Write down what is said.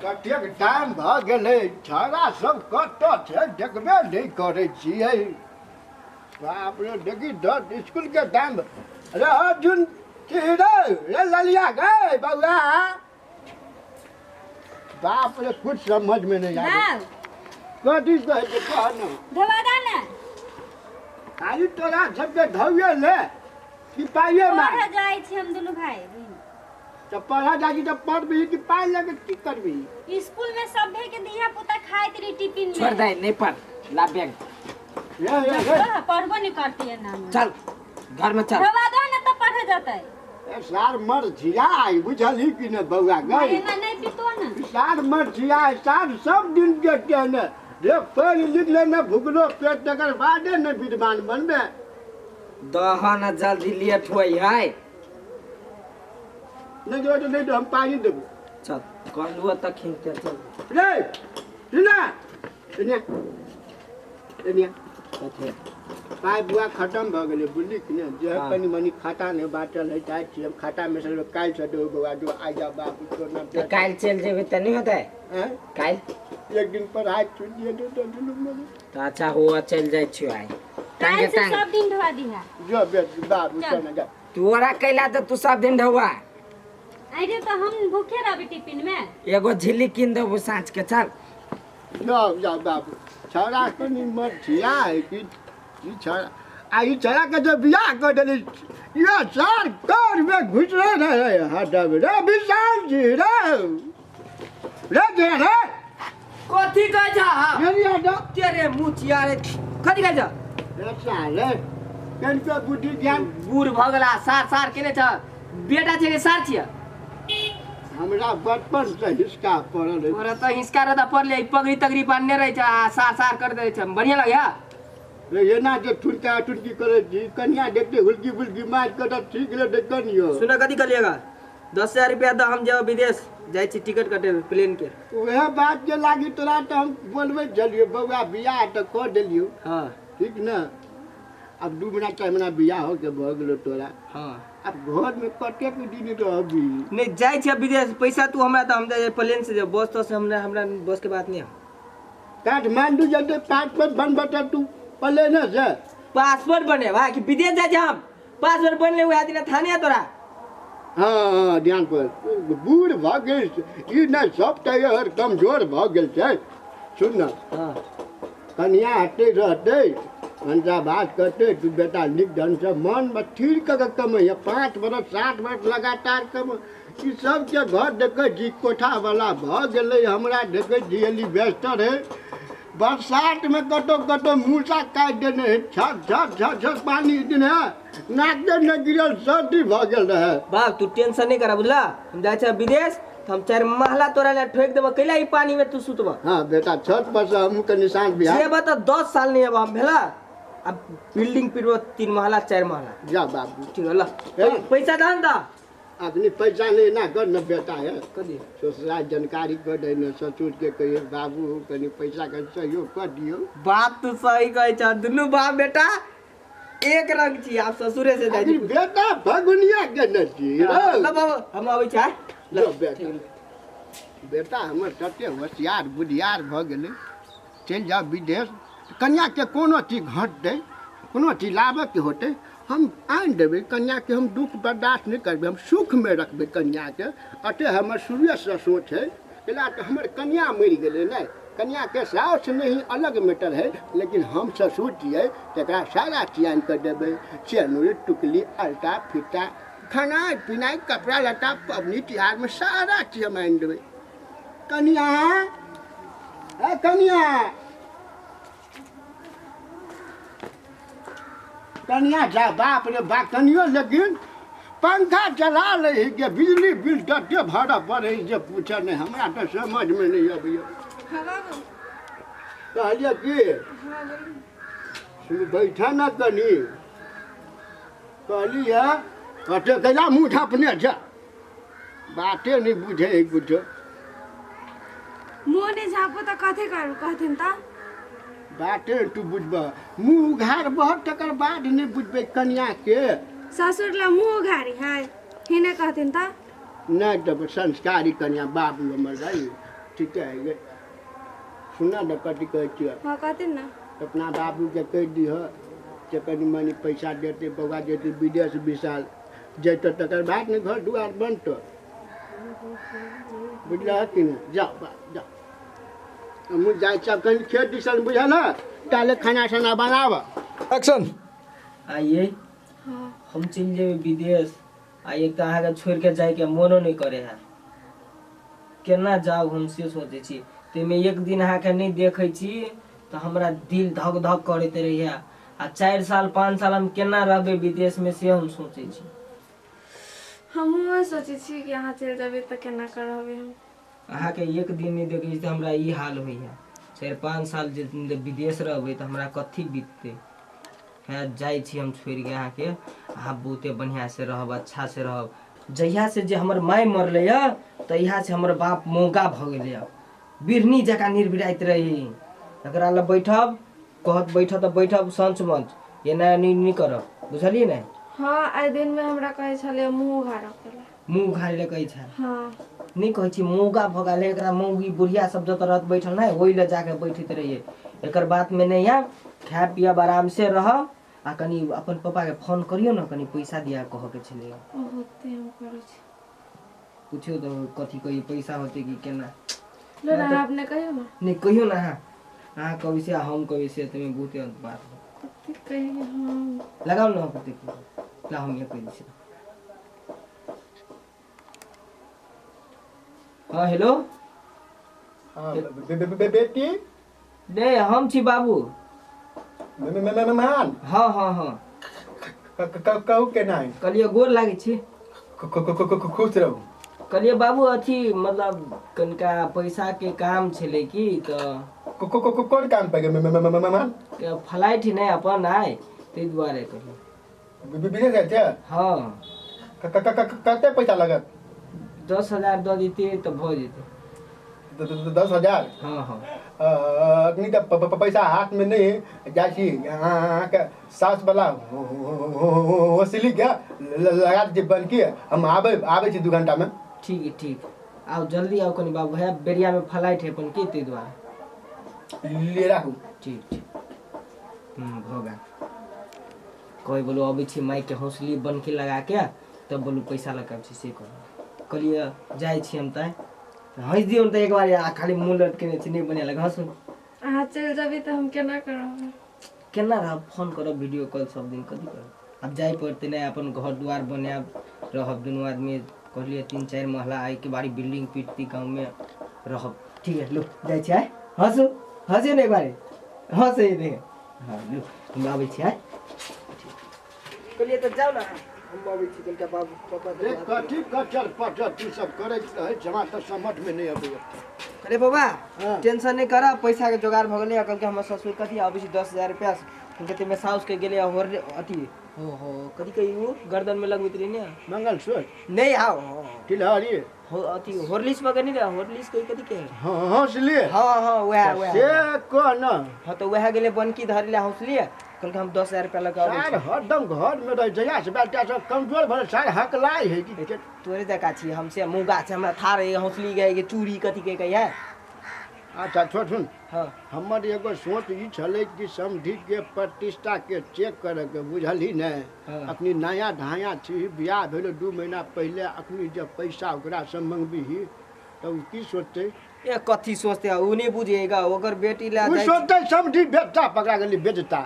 कतेक टाइम भऽ गेलै, छौड़ा सब कतऽ छै देखबे नहि करै छियै। बाप रे, देखी स्कूल के टाइम। अरे अर्जुन रे, रे ललिया गए बउआ, बाप रे कुछ समझ में नहीं आवे। कथी कहै छै कह न। धोबा दा ने। खाली तोरा सबके धोइए ले कि पाइए मार। पढ़ जाइ छी हम दुनू भाई बहिन। तऽ पढ़ऽ जाइ छी तऽ पढ़बही कि पाइ लऽ की करबही? स्कूल में सभे के धिया पुता खाइत रही टिफिन में। छोड़ दे, नहीं पढ़ ला बैग। रे रे रे पढ़बो नहीं करती है ना। चल घर में चल। धोबा दो ना तो पढ़े जतै। ए सार मर झिया बुझलही कि ने बउआ गई? ना नहीं पीतो ना। सार मर झिया, सार सब दिन के कहने रे पढ़ लिख ले ना भुगलो पेट तकर बादे ने विद्वान बनबे। दहन जल्दी लेट होई है। नहीं जो नहीं तो हम पानी देबो। चल कहलुआ त खिंचते चल। रे सुना सुनिया सुनिया कथी पाइ बुआ खत्म भ गेलै बुझली कि ने? जे कनि मनि खाता नहि बाँटल है जाइ छी हम खाता में से काल्हि से देबो बउआ, जो आ जा बाबू तोर ना। त काल्हि चलि जेबै त नहीं होतै? काल्हि एक दिन पढ़ाइ छुटि जेतै त दुनू मरे। त अच्छा हुआ चलि जाइ छियो आइ। काल्हि से सब दिन ढोआ दिहा। जो बेटी बाबू चल ना जा। तोरा कैला त तू सब दिन ढोआ। अरे तो हम भूखे रहबे टिफिन में। एगो झिल्ली कीन देबो साँझ के चल। जाओ जाओ बाबू। छौड़ा कनि मर है कि ई छौड़ा आ ई छौड़ा के जो बियाह कर देली ये सार कर में घुस रहे हटब रे विशाल जी रे रे जे रे कथी कहै छ? रे रे तेरे मुचिया रे कथी कहै छ? रे साले कनिको बुद्धि ज्ञान बूढ़ भ गेला सार सार केने छ बेटा छै के सार छियै? हमरा बचपन से हिसका पड़ल है। तोरा त हिसका रहता पड़ले पगड़ी तगड़ी बान्हने रहै छ आ सार सार कर दै छ बढ़िया लगैया रे। एना जे ठुनका ठुनकी करे छी कनिया देखते हुलकी बुलकी मार के त ठीक रे कनियो। सुन कथी कहलिएगा 10,000 रुपया द हम जाब विदेश जाइ छी टिकट कटेबे प्लेन के। वएह बात जे लागी तोरा त हम बोलबै छलियो बउआ बियाह त क देलियो। हां ठीक न? अब 2 महीना 4 महीना बियाह हो के भ गेलो तोरा। हां अब घर में कतेक दिन रहबी? नहीं जाइ छी विदेश पैसा तू हमरा त हम जाइ प्लेन से बस तो से हमरा हमरा बस के बात नहीं है। काठमांडू जते पासपोर्ट बनबत तू प्लेन से पासपोर्ट बने भाई कि विदेश जाइ हम पासपोर्ट बनले वएह दिन थाने है तोरा। हाँ ध्यान पर बूढ़ भ गेल ई न सब तैयार कमजोर भ गेल छै। सुन न हां कनिया हटे रहते भनसा भात करते तू बेटा नीक ढंग से मन में थिर कऽ कमैया 5 बरस 7 बरस लगातार कम ई सबके घर देखै छी कोठा वाला भ गेलै। हमरा देखै छी एलिवेस्टर है बरसात में कतौ कतौ मूसा काटि देने है झर झर झर झर पानी देने है नाक ने गिरल सर्दी भ गेल रहे। बाप तू टेंशन नहीं करा बुझला हम जाइ छी विदेश त हम 4 महला तोरा ले ठोक देबो कैला ई पानी में तू सुतबा। हां बेटा छत पर से हमहूँ कनि साँझ बिहार जेबा त 10 साल नहीं अब हम भेला अब बिल्डिंग पिरबो 3 महला 4 महला। जा बाबू ठीक है ला पैसा दान दा अखनी पैसा नहीं ना कर न बेटा है कदी ससुराल जानकारी कर दे न ससुर के कहिए बाबू कनि पैसा के सहयोग कर दियो। बात तू सही कहै छ दुनू बाप बेटा एक रंग छी आप ससुरे से जाइ छी बेटा भगुनिया के न छी। ल बाबू हम आबै छी। लो बेटा बेटा हमर तते होशियार बुधियार भ गेलै चलि जाओ विदेश कन्या के कोनो चीज घटतै कोनो चीज लाबऽ के होतै हम आनि देबै कन्या के। हम दुख बर्दाश्त नहीं करबै हम सुख में रखबै कन्या के। अते हमर शुरुएसँ सोच है कैला तऽ हमर कन्या मरि गेलै नहि कन्या के साउस नहीं अलग मैटर है लेकिन हम ससुर छियै तकरा सारा चीज आनि कऽ देबै चेनुर टुकली अलता फीता खाना पीनाइ कपड़ा लत्ता पबनी तिहार में सारा चीज हम आनि देबै। कन्या ए कन्या कन्या जा बाप रे बा कनियो लेकिन पंखा चला ले के बिजली बिल तते भरऽ पड़ै जे पूछऽ नहि हमरा तऽ समझ में नहीं अबैया। कहलियै की सुन बैठा न कनी कहलियै कते कैला मुँह झाँपने छ बाते नहीं बुझे है कुछो। मुँह नहीं झाँपू तऽ कथी करू कहथिन तऽ बाते तू बुझब मुँह उघार बह तकर बाद नहीं बुझबै कन्या के। ससुर ला मुँह उघारी है हिने कहथिन तऽ नहीं तब संस्कारी कन्या बाबू हमर गई ठीक है सुना न कथी कहै छियै। हाँ कहथिन ना। अपना बाबूके कहि दिह जे कनि मनि पैसा देतै बौआ जेतै विदेश विशाल जैतौ तकर बाद ने घर दुआर बनतौ, बुझलह कि नहि? जाओ बा जाओ, हमहूँ जाइ छी कनि खेत दिसन, बुझल है? ताले खाना साना बनाब। एक्शन। आइए हम चलि जेबै विदेश, आ एक तऽ अहाँके छोड़िके जाइके मोनो नहि करे है, केना जाउ हम से सोचै छी। ताहिमे एक दिन अहाँके नहि देखै छी तऽ हमरा दिल धक धक करैत रहैए, आ 4 साल 5 साल हम केना रहबै विदेशमे से हम सोचै छी। हमहूँ सोचै छी कि अहाँ चलि जेबै तऽ केना करबै हम। अहाँके एक दिन नहि देखै छी तऽ हमरा ई हाल होइए, 4-5 साल जे विदेश रहबै तऽ हमरा कथी बीततै। है जाइ छी हम छोड़िके अहाँके, अहाँ बहुते बढ़िआँसँ रहब, अच्छासँ रहब। जहियासँ जे हमर माय मरलै यऽ तहियासँ हमर बाप मौगा भऽ गेलै, बिढ़नी जकाँ निर्भिराइत रही। एकरा लग बैठब कहत बैठब तऽ बैठब, संच मंच एना नहि करब, बुझलियै ने? हाँ आइ दिनमे हमरा कहै छलै मुँह उघारऽ के, मुँह उघारै लए कहै छै। हाँ नहि कहै छी मौगा भऽ गेल, एकरा मौगी बुढ़िया सब जतऽ रहत बैठल नहि ओहि लए जाके बैठैत रहियै। एकर बातमे नहि आयब, खायब पियब आरामसँ रहब। आ कनि अपन पप्पाके फोन करियौ ने, कनि पैसा दिया कहऽके छलै। होतै हम करै छी। पुछियौ तऽ कथी कहियौ, पैसा होतै कि केना? लो ना अपने कहियौ ना। नहि कहियौ ने अहाँ, अहाँ कहबै से हम कहबै से, ताहिमे बहुते बात कथी कहियै हम। लगाउ ने कथी ला, हम ये कहि छी। हाँ हेलो। हाँ बेटी। नहीं हम छी बाबू। मेहमान। हाँ हाँ हाँ कहू केना? कहलियै गोर लागै छी। खुश रहू। कहलियै बाबू अथी मतलब कनिका पैसा के काम छलै कि तऽ। कोन काम पे मेहमान? फ्लाइट नहि अपन आइ ताहि दुआरे कहलियै। विदेश जाइ छै? हाँ। कते पैसा लागत? 10,000 दऽ दितियै तऽ भऽ जेतै। 10,000? हाँ हाँ। अखनी तऽ पैसा हाथमे नहि जाइ छी, अहाँके सासवला हौसलीके लगा दै छी बनके, हम आबै छी 2 घंटामे। ठीक है ठीक, आउ जल्दी आउ कनि बाबू, है बेरियामे फ्लाइट है अपन की, ताहि दुआरे ले राखू। ठीक ठीक भऽ गेल। कहै बोलू अबै छी माइके हौसली बनके लगाके तब बोलू पैसा लऽ कऽ आबै छी से कहू। कहलियै जाइ छी हम तऽ हँसि दियौ तऽ एक बार, आ खाली मुँह लटकेने छी नहि बढ़िआँ लगै। हँसू। अहाँ चलि जेबै तऽ हम केना करब? केना रहब? फोन करब वीडियो कॉल सब दिन, कथी करब? आब जाय पड़तै ने, अपन घर दुआर बनायब रहब दुनू आदमी। कहलियै 3-4 महला एहिके बारी बिल्डिंग पीटती गाँवमे रहब। ठीक है लो जाइ छी आइ। हँसू हँसियौ ने एक बार, हँसै देख। हाँ लो हम आबै छी आइ। कहलियै तऽ जाउ ने, हम अबै छी कनिका बाबू पापा। कथी कचर पचर तू सब करैत रहै छै, हमरा तऽ समझमे नहि अबैए। अरे बाबा टेंशन नहि करऽ, पैसाके जोगाड़ भऽ गेलै। कहलकै हमर ससुर कथी अबै छी 10,000 रुपैआ। कहलकै ताहिमे साउसके गेलै होर अथी हो हो कथी कही गर्दनमे लगबैत रही ने मंगलसूत्र। नहि आउ तिलहरी हो अथी होरलिस वगैरह नहि रहे, होरलिस कही कथी के हौसली। हाँ हाँ वएह वएह से कह न। हाँ तऽ वएह गेलै बनकी धरै लए हौसली। कहलकै हम 10,000 रुपैआ लऽ कऽ अबै छी। हरदम घरमे रहै जहिया से बेटा सब कमजोर भऽ सार हकलाइ है कि तोरे जकाँ छी हम, से मुँगा छै हमरा थार है हौसली गए चूड़ी कथी के कही है। अच्छा छोड़ सुन। हाँ हमर एगो सोच ई छलै कि समधिके प्रतिष्ठाके चेक करैके, बुझलही ने? हाँ। अखनी नया ढाया छी, बियाह भेल 2 महीना पहिले, अखनी जब पैसा ओकरासँ मङ्गबिही तऽ ओ की सोचतै? ए कथी सोचतै ओ नहि बुझेगा, ओकर बेटी लए ओ सोचतै समधि बेटा पकड़ा गेली बेचता।